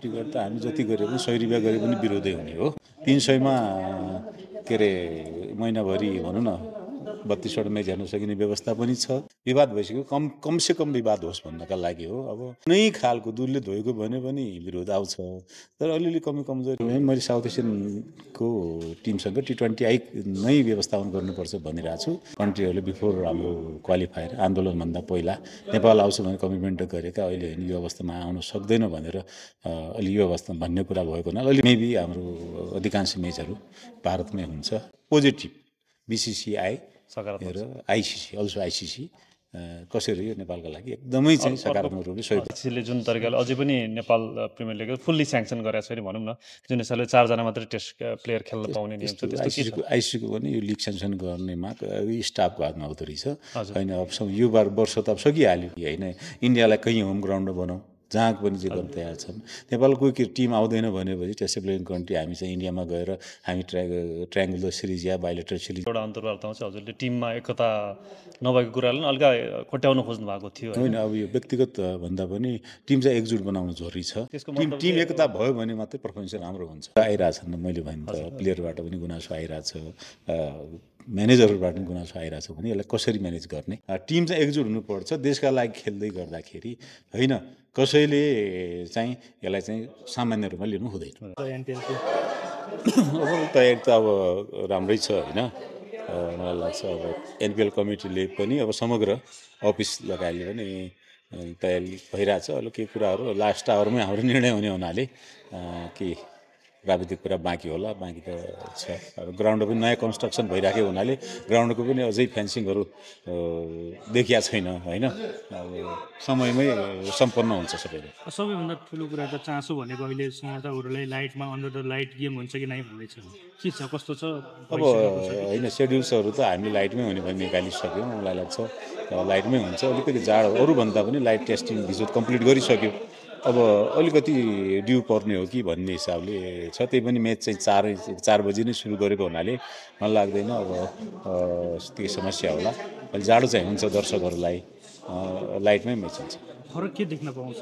Ticket त हामी जति गरे पनि 100 रुपियाँ गरे पनि विरोधै हुने हो। 300 मा के अरे महिनाभरि भनौँ न 32वटा म्याच हेर्न सकिने व्यवस्था पनि छ। विवाद भइसक्यो, कमसे कम विवाद होस् भन्नका लागि हो। अब कुनै खालको दुधले धोएको भने पनि विरोध आउँछ, तर अलिअलि कमजोरी मैले साउथ एसियनको टिमसँग T20I नै व्यवस्थापन गर्नुपर्छ भनिरहेको छु। कन्ट्रीहरूले बिफोर हाम्रो क्वालिफायर आन्दोलनभन्दा पहिला नेपाल आउँछ भने कमिटमेन्ट गरेका, अहिले यो अवस्थामा आउन सक्दैन भनेर अलि यो अवस्थामा भन्ने कुरा भएको हुनाले अलि मेबी हाम्रो अधिकांश म्याचहरू भारतमै हुन्छ। पोजिटिभ BCCI र ICC अल्सो ICC कसरी हो नेपालका लागि एकदमै चाहिँ सकारात्मक रूपले सहयोग ICCले जुन तरिकाले अझै पनि Nepal premier league fully sanction गरेको छ भनौँ न, जुन हिसाबले 4 जना मात्रै टेस्ट प्लेयर खेल्न पाउने नियम छ। ICCको पनि यो लिग स्याङ्सन गर्नेमा स्टाफको हातमा हुँदो रहेछ होइन। अब यो वर्ष त अब सकिहाल्यो होइन। इन्डियालाई कहीँ होम ग्राउन्ड बनाऊ, जहाँ पनि जे गर्न तयार छन्। नेपालको टिम आउँदैन भनेपछि टेस्ट प्लेइङ कन्ट्री हामी चाहिँ इन्डियामा गएर हामी ट्रायङ्गुलर सिरिज या बाइलेटरल सिरिज एउटा अन्तर्वार्तामा चाहिँ हजुरले टिममा एकता नभएको कुरालाई अलिक कोट्याउन खोज्नु भएको थियो होइन। अब यो व्यक्तिगत भन्दा पनि टिम चाहिँ एकजुट बनाउनु जरुरी छ। टिम एकता भयो भने मात्रै पर्फर्मेन्स राम्रो हुन्छ। आइरहेछन् मैले भने त प्लेयरबाट पनि गुनासो आइरहेछ, म्यानेजरहरूबाट पनि गुनासो आइरहेछ भने यसलाई कसरी म्यानेज गर्ने। टिम चाहिँ एकजुट हुनुपर्छ देशका लागि खेल्दै गर्दाखेरि होइन। कसैले चाहिँ यसलाई चाहिँ सामान्य रूपमा लिनु हुँदैन। ओभरअल तयारी त अब राम्रै छ होइन। मलाई लाग्छ अब NPL कमिटीले पनि अब समग्र अफिस लगायतले पनि तयारी भइरहेछ। अरू केही कुराहरू लास्ट आवरमै हाम्रो निर्णय हुने हुनाले के प्राविधिक कुरा बाँकी होला, बाँकी त छ। अब ग्राउन्ड पनि नयाँ कन्स्ट्रक्सन भइरहेको हुनाले ग्राउन्डको पनि अझै फेन्सिङहरू देखिया छैन होइन। अब समयमै सम्पन्न हुन्छ सबैले। सबैभन्दा ठुलो कुरा त चासो भनेको अहिले समर्थकहरूलाई लाइटमा अन्डर द लाइट गेम हुन्छ कि नै भन्दैछ, के छ कस्तो छ? अब होइन सेड्युल्सहरू त हामी लाइटमै हुने भए निकालिसक्यौँ। मलाई लाग्छ लाइटमै हुन्छ। अलिकति जाडो अरूभन्दा पनि लाइट टेस्टिङ भिजुअल कम्प्लिट गरिसक्यो। अब अलिकति ड्यू पर्ने हो कि भन्ने हिसाबले छ। त्यही पनि म्याच चाहिँ 4 बजी नै सुरु गरेको हुनाले मलाई लाग्दैन अब त्यही समस्या होला। अहिले जाडो चाहिँ हुन्छ दर्शकहरूलाई, लाइटमै म्याच हुन्छ। फरक के देख्न पाउँछ?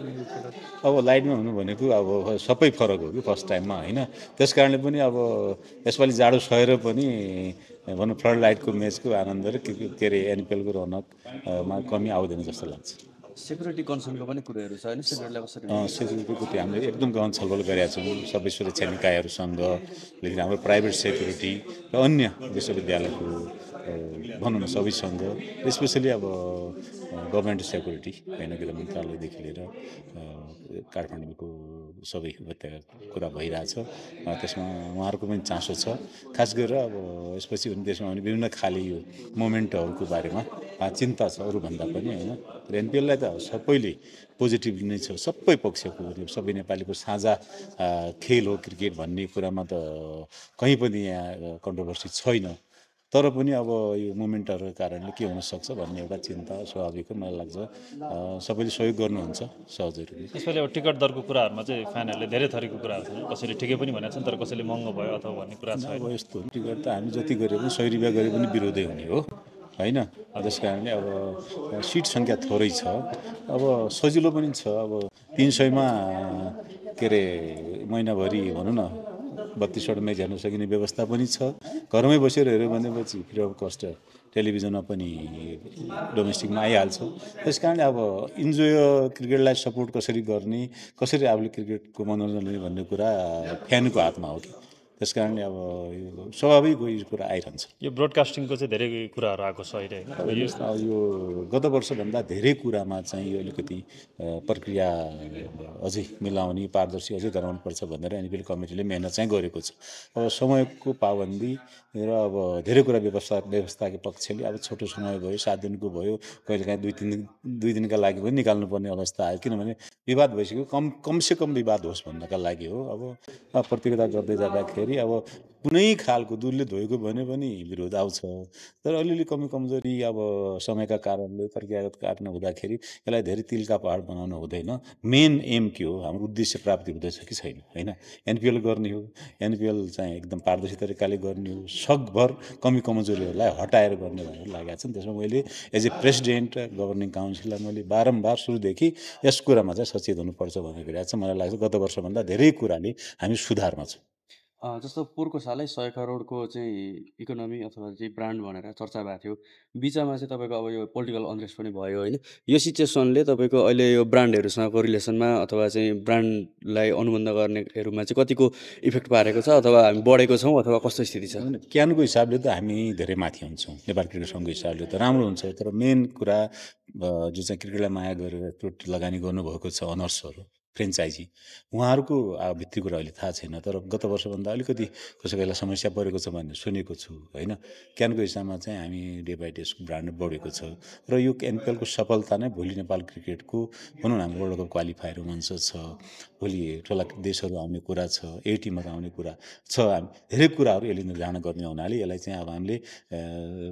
अब लाइटमा हुनु भनेको अब सबै फरक हो कि फर्स्ट टाइममा होइन। त्यस कारणले पनि अब यसपालि जाडो सहेर पनि भनौँ फ्लड लाइटको म्याचको आनन्द र के अरे NPLको रौनकमा कमी आउँदैन जस्तो लाग्छ। सेक्युरिटी कन्सर्नको पनि कुराहरू छ होइन? सेक्युरिटीको त्यो हामीले एकदम गहन छलफल गरेका छौँ सबै सुरक्षा निकायहरूसँग, लेकिन हाम्रो प्राइभेट सेक्युरिटी र अन्य विश्वविद्यालयको भनौँ न सबैसँग, स्पेसली अब गभर्मेन्ट सेक्युरिटी होइन गृह मन्त्रालयदेखि लिएर काठमाडौँको सबै उपत्यका कुरा भइरहेछ। त्यसमा उहाँहरूको पनि चासो छ। खास गरेर अब यसपछि हुने देशमा हुने विभिन्न खाले यो मोमेन्टहरूको बारेमा चिन्ता छ अरूभन्दा पनि होइन। NPLलाई त सबैले पोजिटिभ नै छ, सबै पक्षको सबै नेपालीको साझा खेल हो क्रिकेट भन्ने कुरामा त कहीँ पनि यहाँ कन्ट्रोभर्सी छैन। तर पनि अब यो मोमेन्टहरूको कारणले के हुनसक्छ भन्ने एउटा चिन्ता स्वाभाविक हो। मलाई लाग्छ सबैले सहयोग गर्नुहुन्छ सहजै रूपले। त्यसैले अब टिकट दरको कुराहरूमा चाहिँ फ्यानहरूले धेरै थरीको कुराहरू छन्। कसैले ठिकै पनि भनेको छन्, तर कसैले महँगो भयो अथवा भन्ने कुरा छ। अब यस्तो टिकट त हामी जति गरे पनि 100 रुपियाँ गरे पनि विरोधै हुने हो होइन। त्यस कारणले अब सिट सङ्ख्या थोरै छ, अब सजिलो पनि छ। अब 300 मा के अरे महिनाभरि भनौँ न 32वटा म्याच हेर्न सकिने व्यवस्था पनि छ। घरमै बसेर हेऱ्यो भनेपछि फ्री अफ कस्ट टेलिभिजनमा पनि डोमेस्टिकमा आइहाल्छ। त्यस कारणले अब इन्जोय क्रिकेटलाई सपोर्ट कसरी गर्ने, कसरी आफूले क्रिकेटको मनोरञ्जन लिने भन्ने कुरा फ्यानको हातमा हो कि। त्यस कारणले अब यो स्वाभाविक हो, यो कुरा आइरहन्छ। यो ब्रोडकास्टिङको चाहिँ धेरै कुराहरू आएको छ अहिले होइन। अब यो गत वर्षभन्दा धेरै कुरामा चाहिँ यो अलिकति प्रक्रिया अझै मिलाउने, पारदर्शी अझै गराउनुपर्छ भनेर NPL कमिटीले मेहनत चाहिँ गरेको छ। अब समयको पाबन्दी र अब धेरै कुरा व्यवस्थाको पक्षले अब छोटो समय भयो, 7 दिनको भयो, कहिलेकाहीँ 2 दिनका लागि पनि निकाल्नुपर्ने अवस्था आयो। किनभने विवाद भइसक्यो, कमसे कम विवाद होस् भन्नका लागि हो। अब प्रतियोगिता गर्दै जाँदाखेरि गर्दाखेरि अब कुनै खालको दुधले धोएको भने पनि विरोध आउँछ। तर अलिअलि कमी कमजोरी अब समयका कारणले प्रक्रियागत कारण हुँदाखेरि यसलाई धेरै तिलका पहाड बनाउन हुँदैन। मेन एम के हो, हाम्रो उद्देश्य प्राप्ति हुँदैछ कि छैन, होइन? एनपिएल गर्ने हो, एनपिएल चाहिँ एकदम पारदर्शी तरिकाले गर्ने हो, सकभर कमी कमजोरीहरूलाई हटाएर गर्ने भनेर लागेको छ नि। त्यसमा मैले एज ए प्रेसिडेन्ट गभर्निङ काउन्सिललाई मैले बारम्बार सुरुदेखि यस कुरामा चाहिँ सचेत हुनुपर्छ भनेर गरिरहेको छ। मलाई लाग्छ गत वर्षभन्दा धेरै कुराले हामी सुधारमा छौँ। जस्तो पोहोरको सालै 100 करोडको चाहिँ इकोनोमी अथवा चाहिँ ब्रान्ड भनेर चर्चा भएको थियो। बिचमा चाहिँ तपाईँको अब यो पोलिटिकल अनरेस्ट पनि भयो होइन? यो सिचुएसनले तपाईँको अहिले यो ब्रान्डहरूसँगको रिलेसनमा अथवा चाहिँ ब्रान्डलाई अनुबन्ध गर्नेहरूमा चाहिँ कतिको इफेक्ट पारेको छ अथवा हामी बढेको छौँ अथवा कस्तो स्थिति छ? क्यानको हिसाबले त हामी धेरै माथि हुन्छौँ, नेपाल क्रिकेट सङ्घको हिसाबले त राम्रो हुन्छ। तर मेन कुरा जो चाहिँ क्रिकेटलाई माया गरेर त्यो लगानी गर्नुभएको छ अनर्सहरू, फ्रेन्चाइजी, उहाँहरूको भित्री कुरा अहिले थाहा छैन। तर गत वर्षभन्दा अलिकति कसै बेला समस्या परेको छ भन्ने सुनेको छु, होइन? क्यानको हिसाबमा चाहिँ हामी डे बाई डे ब्रान्ड बढेको छ र यो एनपिएलको सफलता नै भोलि नेपाल क्रिकेटको भनौँ न हाम्रो वर्ल्ड कप क्वालिफायर मञ्च छ, भोलि ठुला देशहरू आउने कुरा छ, ए टिमहरू आउने कुरा छ, हामी धेरै कुराहरू यसले निर्धारण गर्ने हुनाले यसलाई चाहिँ अब हामीले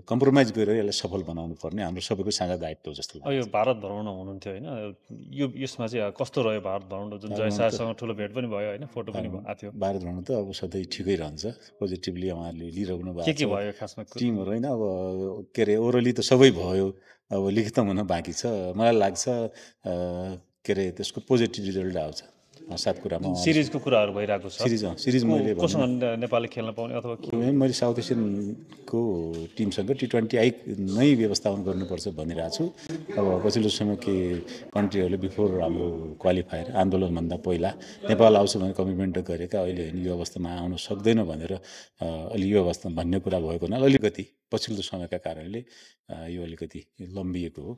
कम्प्रोमाइज गरेर यसलाई सफल बनाउनु पर्ने हाम्रो सबैको साझा दायित्व जस्तो लाग्छ। यो भारत भ्रमण हुनुहुन्थ्यो होइन? यो यसमा चाहिँ कस्तो रह्यो भारत भ्रमण? जुन जय शाहसँग ठुलो भेट पनि भयो होइन, फोटो पनि आएको थियो। भारत भ्रमण त अब सधैँ ठिकै रहन्छ, पोजिटिभली उहाँहरूले लिइरहनु भएको के भयो खासमा? टिमहरू होइन, अब के अरे ओरली त सबै भयो, अब लिखित हुन बाँकी छ। मलाई लाग्छ के अरे त्यसको पोजिटिभ रिजल्ट आउँछ। 7 कुरामा सिरिजको कुराहरू भइरहेको छ। सिरिज मैले कोसँग नेपालले खेल्न पाउने अथवा मैले साउथ एसियनको टिमसँग T20I नै व्यवस्थापन गर्नुपर्छ भनिरहेको छु। अब पछिल्लो समय के कन्ट्रीहरूले बिफोर हाम्रो क्वालिफायर आन्दोलनभन्दा पहिला नेपाल आउँछ भने कमिटमेन्ट गरेका, अहिले यो अवस्थामा आउन सक्दैन भनेर अलि यो अवस्था भन्ने कुरा भएको हुनाले अलिकति पछिल्लो समयका कारणले यो अलिकति लम्बिएको हो।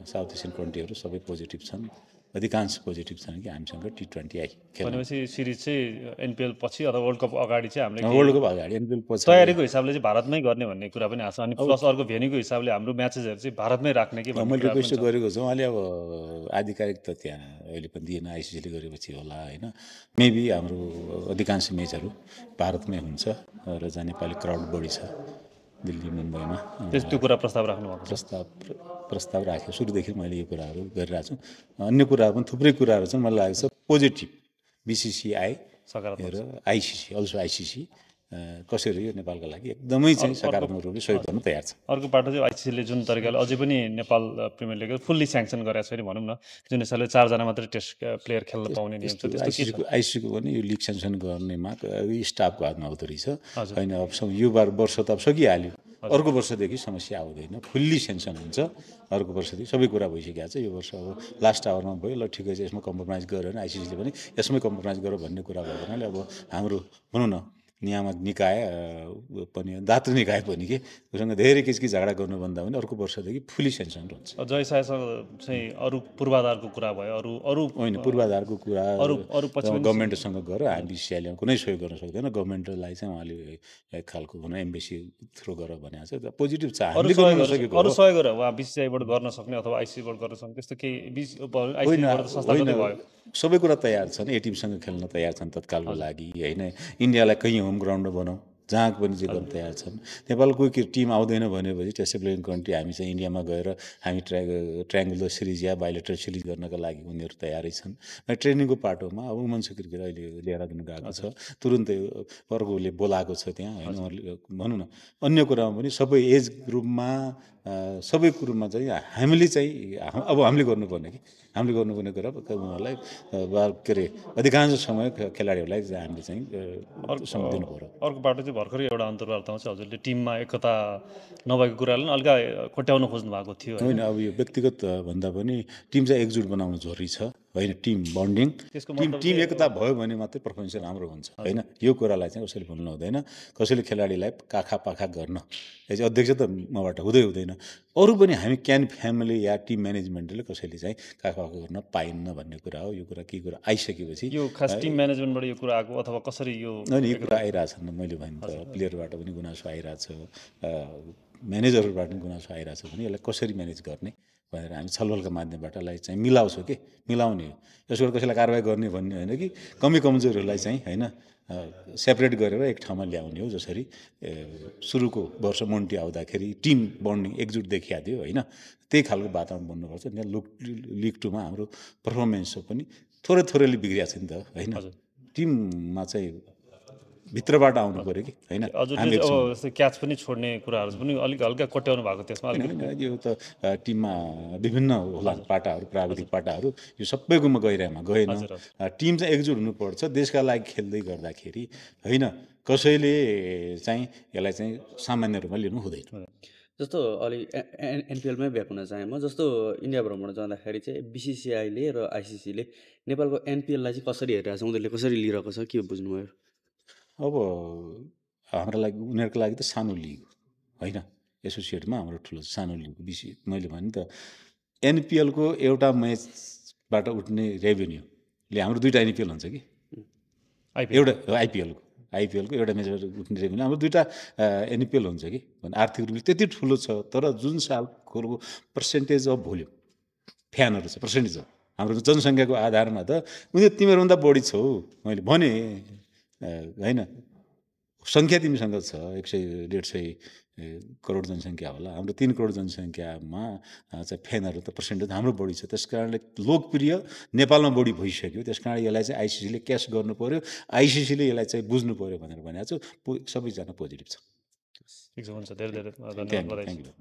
साउथ एसियन कन्ट्रीहरू सबै पोजिटिभ छन्, अधिकांश पोजिटिभ छन् कि हामीसँग T20I खेल्न। भनेपछि सिरिज चाहिँ एनपिएल पछि अथवा वर्ल्ड कप अगाडि चाहिँ हामीले वर्ल्ड कप अगाडि एनपिएल पछि तयारीको हिसाबले चाहिँ भारतमै गर्ने भन्ने कुरा पनि आएको छ। अनि प्लस अर्को भेन्यूको हिसाबले हाम्रो म्याचेसहरू चाहिँ भारतमै राख्ने कि भन्ने मैले कुरा पनि रिक्वेस्ट छ। गरेको छु। उहाँले अब आधिकारिक त त्यहाँ अहिले पनि दिएन, आइसिसीले गरेपछि होला होइन। मेबी हाम्रो अधिकांश म्याचहरू भारतमै हुन्छ र जहाँ नेपाली क्राउड बढी छ, दिल्ली मुम्बईमा त्यो कुरा प्रस्ताव राख्नु भएको छ। प्रस्ताव राखेँ। सुरुदेखि मैले यो कुराहरू गरिरहेको छु। अन्य कुराहरू पनि थुप्रै कुराहरू छन्। मलाई लाग्छ पोजिटिभ BCCI र आइसिसी, अल्सो आइसिसी कसरी यो नेपालको लागि एकदमै चाहिँ सकारात्मक रूपले सहयोग गर्न तयार छ। अर्को पाटो चाहिँ आइसिसीले जुन तरिकाले अझै पनि Nepal premier league fully sanction गरेको छैन भनौँ न, जुन हिसाबले 4 जना मात्रै टेस्ट प्लेयर खेल्न पाउने नियम छ, त्यस्तो आइसिसीको पनि यो लिग सेन्सन गर्नेमा स्टाफको हातमा हुँदो रहेछ होइन। अब यो वर्ष त अब सकिहाल्यो, अर्को वर्षदेखि समस्या आउँदैन, फुल्ली सेन्सन हुन्छ। अर्को वर्षदेखि सबै कुरा भइसकेको छ। यो वर्ष अब लास्ट आवरमा भयो, ल ठिकै छ, यसमा कम्प्रोमाइज गरेर आइसिसीले पनि यसमै कम्प्रोमाइज गर भन्ने कुरा भएको हुनाले अब हाम्रो भनौँ न नियामक निकाय पनि दातृ निकाय पनि के उसँग धेरै किचकिच झगडा गर्नुभन्दा पनि अर्को वर्षदेखि फुल्ली सेन्सन हुन्छ। जय शाहसँग चाहिँ अरू पूर्वाधारको कुरा भयो, अरू होइन पूर्वाधारको कुरा अरू पछि गभर्मेन्टसँग गएर हामी BCCI ले कुनै सहयोग गर्न सक्दैन। गभर्मेन्टलाई चाहिँ उहाँले एक खालको भनौँ एम्बेसी थ्रो गरेर भनेको छ, पोजिटिभ छ। हामीले गर्न नसकेको अरू सहयोगहरू उहाँ BCCI बाट गर्न सक्ने अथवा आइसिसीबाट गर्न सक्ने त्यस्तो केही आइसिसीबाट संस्थागत भयो? सबै कुरा तयार छन्, ए टिमसँग खेल्न तयार छन् तत्कालको लागि होइन। इन्डियालाई कहीँ होम ग्राउन्ड बनाऊ, जहाँ पनि चाहिँ गर्न तयार छन्। नेपालको टिम आउँदैन भनेपछि टेस्ट प्लेइङ कन्ट्री हामी चाहिँ इन्डियामा गएर हामी ट्रायङ्गुलर सिरिज या बायोलेटरल सिरिज गर्नका लागि उनीहरू तयारै छन्। ट्रेनिङको पाटोमा अब वुमेन्स क्रिकेट अहिले देहरादून गएको छ, तुरुन्तै अर्कोले बोलाएको छ त्यहाँ होइन। भनौँ न अन्य कुरामा पनि सबै एज ग्रुपमा सबै कुरोमा चाहिँ हामीले चाहिँ अब हामीले गर्नुपर्ने कुरा उनीहरूलाई के अरे अधिकांश समय खेलाडीहरूलाई हामीले चाहिँ समय दिनु पर्यो। अर्को बाटो चाहिँ भर्खरै एउटा अन्तर्वार्तामा चाहिँ हजुरले टिममा एकता नभएको कुरालाई अलिक कोट्याउन खोज्नु भएको थियो होइन। अब यो व्यक्तिगत भन्दा पनि टिम चाहिँ एकजुट बनाउनु जरुरी छ होइन। टिम बन्डिङ, टिम एकता भयो भने मात्रै पर्फर्मेन्स राम्रो हुन्छ होइन। यो कुरालाई चाहिँ कसैले भुल्नु हुँदैन। कसैले खेलाडीलाई काखा पाखा गर्न यो चाहिँ अध्यक्ष त मबाट हुँदैन। अरू पनि हामी फ्यामिली या टिम म्यानेजमेन्टले कसैले चाहिँ काखा पाखा गर्न पाइन्न भन्ने कुरा हो। यो कुरा के कुरा आइसकेपछि यो खास टिम म्यानेजमेन्टबाट यो कुरा आएको अथवा कसरी यो यो कुरा आइरहेछ मैले भने त प्लेयरबाट पनि गुनासो आइरहेछ, म्यानेजरहरूबाट पनि गुनासो आइरहेछ भने यसलाई कसरी म्यानेज गर्ने भनेर हामी छलफलका माध्यमबाट यसलाई चाहिँ मिलाउँछौँ कि मिलाउने हो। यसबाट कसैलाई कारवाही गर्ने भन्ने होइन कि कमी कमजोरीहरूलाई चाहिँ होइन सेपरेट गरेर एक ठाउँमा ल्याउने हो। जसरी सुरुको वर्ष मोन्टी आउँदाखेरि टिम बन्डिङ एकजुट देखिया थियो होइन, त्यही खालको वातावरण बन्नुपर्छ। यहाँ लिग 2 मा हाम्रो पर्फर्मेन्स पनि थोरैले बिग्रिया छ नि त होइन। टिममा चाहिँ भित्रबाट आउनु पऱ्यो कि होइन। हजुरले अब जस्तै क्याच पनि छोड्ने कुराहरू पनि अलिक हल्का कोट्याउनु भएको त्यसमा अलिक यो त टिममा विभिन्न होला पाटाहरू, प्राविधिक पाटाहरू, यो सबैकोमा गइरहेमा गएन। टिम चाहिँ एकजुट हुनुपर्छ देशका लागि खेल्दै गर्दाखेरि होइन। कसैले चाहिँ यसलाई चाहिँ सामान्य रूपमा लिनु हुँदैन। जस्तो अलि एनपिएलमै ब्याक हुन चाहेँ म। जस्तो इन्डिया भ्रमण जाँदाखेरि चाहिँ बिसिसिआईले र आइसिसीले नेपालको एनपिएललाई चाहिँ कसरी हेरिरहेको छ, उनीहरूले कसरी लिइरहेको छ, के बुझ्नुभयो? अब हाम्रो लागि उनीहरूको लागि त सानो लिग होइन, एसोसिएटमा हाम्रो ठुलो सानो लिग मैले भने त एनपिएलको एउटा म्याचबाट उठ्ने रेभेन्यूले हाम्रो 2टा एनपिएल हुन्छ कि एउटा आइपिएलको एउटा म्याचबाट उठ्ने रेभेन्यू हाम्रो 2टा एनपिएल हुन्छ कि भने आर्थिक रूपले त्यति ठुलो छ। तर जुन सालको पर्सेन्टेज अफ भोल्युम फ्यानहरू छ पर्सेन्टेज हो हाम्रो जनसङ्ख्याको आधारमा त उनीहरू तिमीहरूभन्दा बढी छौ। मैले भने होइन सङ्ख्या तिमीसँग छ 100-150 करोड जनसङ्ख्या होला, हाम्रो 3 करोड जनसङ्ख्यामा चाहिँ फ्यानहरू त पर्सेन्टेज हाम्रो बढी छ। त्यस कारणले लोकप्रिय नेपालमा बढी भइसक्यो। त्यस कारण यसलाई चाहिँ आइसिसीले क्यास गर्नु पऱ्यो, आइसिसीले यसलाई चाहिँ बुझ्नु पऱ्यो भनेर भनेको छु। सबैजना पोजिटिभ छ। ठिक छ, हुन्छ, धेरै धेरै धन्यवाद। Thank you.